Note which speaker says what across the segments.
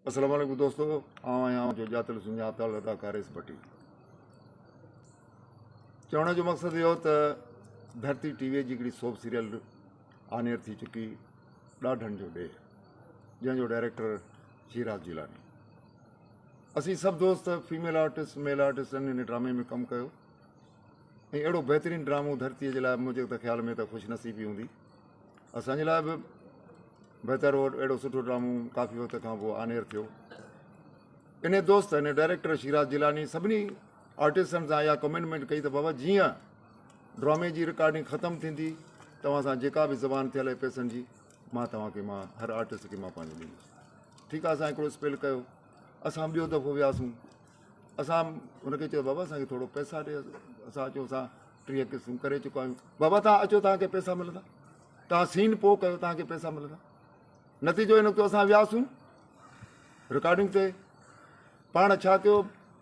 Speaker 1: السلام عليڪم دوستو آئون آهيان اوهان جو ڄاتل سڃاتل اداڪار ايس ڀٽي چوڻ جو مقصد اهو ته ڌرتي ٽي وي جي هڪڙي سوپ سيريل آنيئر ٿي چڪي ڏاڍن جو ڏيهه جنهن جو ڊائريڪٽر شيراز جيلاني اسين سڀ دوست فيميل آرٽسٽ ميل آرٽسٽ ان ڊرامي ۾ ڪم ڪيو ۽ اهڙو بهترين ڊرامو ڌرتيء جي لاء منهنجي ته خيال ۾ ته خوش نصيبي هوندي اسان جي لاء به بهتر هو اهڙو سٺو ڊرامو ڪافي وقت کان پوء آنيئر ٿيو ان دوست ان ڊائريڪٽر شيراز جيلاني سڀني آرٽسٽن سان اها ڪمٽمينٽ ڪئي ته بابا جيئن ڊرامي جي رڪارڊنگ ختم ٿيندي توهان سان جيڪا به زبان ٿيل آهي پئسن جي مان توهان کي مان هر آرٽسٽ کي مان پنهنجو ڏيندس ٺيڪ آهي اسان هڪڙو اسپيل ڪيو اسان ٻيو دفعو وياسون اسان هن کي چيو بابا اسان کي ٿورو پئسا ڏي اسان اچو اسان 30 قسطون ڪري چڪا آهيون بابا تان اچو تان کي پئسا ملندا تان سين پو ڪيو تان کي پئسا ملندا نتيجو هي نڪتو اسان وياسون رڪارڊنگ تي پاڻ ڇا ڪيو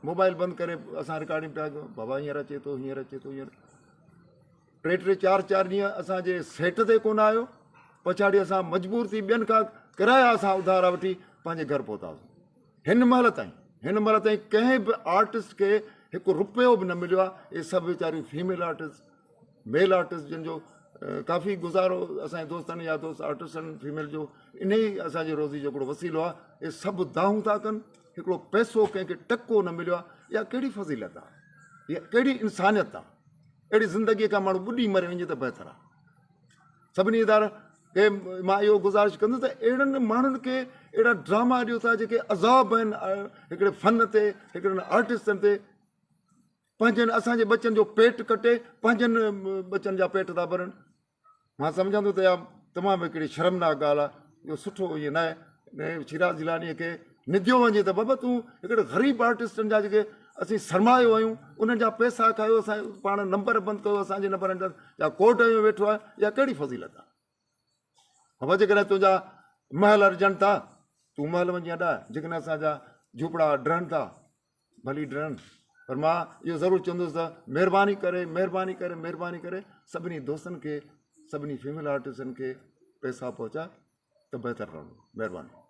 Speaker 1: موبائل بند ڪري اسان رڪارڊنگ پيا ڪيون بابا هينئر اچي ٿو هينئر اچي ٿو هينئر ٽي ٽي چار چار ڏينهن اسان جي سيٽ تي ڪونه آيو پڇاڙي اسان مجبور ٿي ٻين کان ڪرايا اسان اڌارا وٺي پنهنجي گهر پهتاسون هن مهل تائين هن مهل تائين ڪنهن به آرٽسٽ کي هڪ روپيو به نه مليو آهي اهي سڀ ويچاريون فيميل آرٽسٽ ميل آرٽسٽ جن جو ڪافي گذارو اسانجي دوستن يا دوست آرٽسٽن فيميل جو ان ئي اسانجي روزي جو هڪڙو وسيلو آهي اهي سڀ دانهون ٿا ڪن هڪڙو پئسو ڪنهن کي ٽڪو نه مليو آهي اها ڪهڙي فضيلت آهي اها ڪهڙي انسانيت آهي اهڙي زندگيء کان ماڻهو ٻڏي مري وڃي ته بهتر آهي. سڀني ادارن کي مان اهو گذارش ڪندس ته اهڙن ماڻهن کي اهڙا ڊراما ڏيو ٿا جيڪي عذاب آهن هڪڙي فن تي هڪڙن آرٽسٽن تي پنهنجن اسان جي ٻچن جو پيٽ ڪٽي پنهنجن ٻچن جا پيٽ ٿا ڀرن. مان سمجهان ٿو ته اها تمام هڪڙي شرمناڪ ڳالهه آهي اهو سٺو ائين نه آهي شيراز جيلانيء کي نديو وڃي ته بابا تون هڪڙي غريب آرٽسٽن جا جيڪي اسين سرمايو آهيون انهن جا پئسا کايو اسان پاڻ نمبر بند ڪيو اسان جي نمبرن جا يا ڪوڊ هنيو ويٺو آهي اها ڪهڙي فضيلت آهي بابا جيڪڏهن تنهنجا محل ارجن ٿا تون محل وڃي اڏاء جيڪڏهن اسان جا جهوپڙا ڊهن ٿا ڀلي ڊرن پر مان اهو ضرور چوندس ته مهرباني ڪري مهرباني ڪري مهرباني ڪري سڀني دوستن کي سڀني فيميل آرٽسٽن کي پئسا پهچا ته بهتر رهندو مهرباني.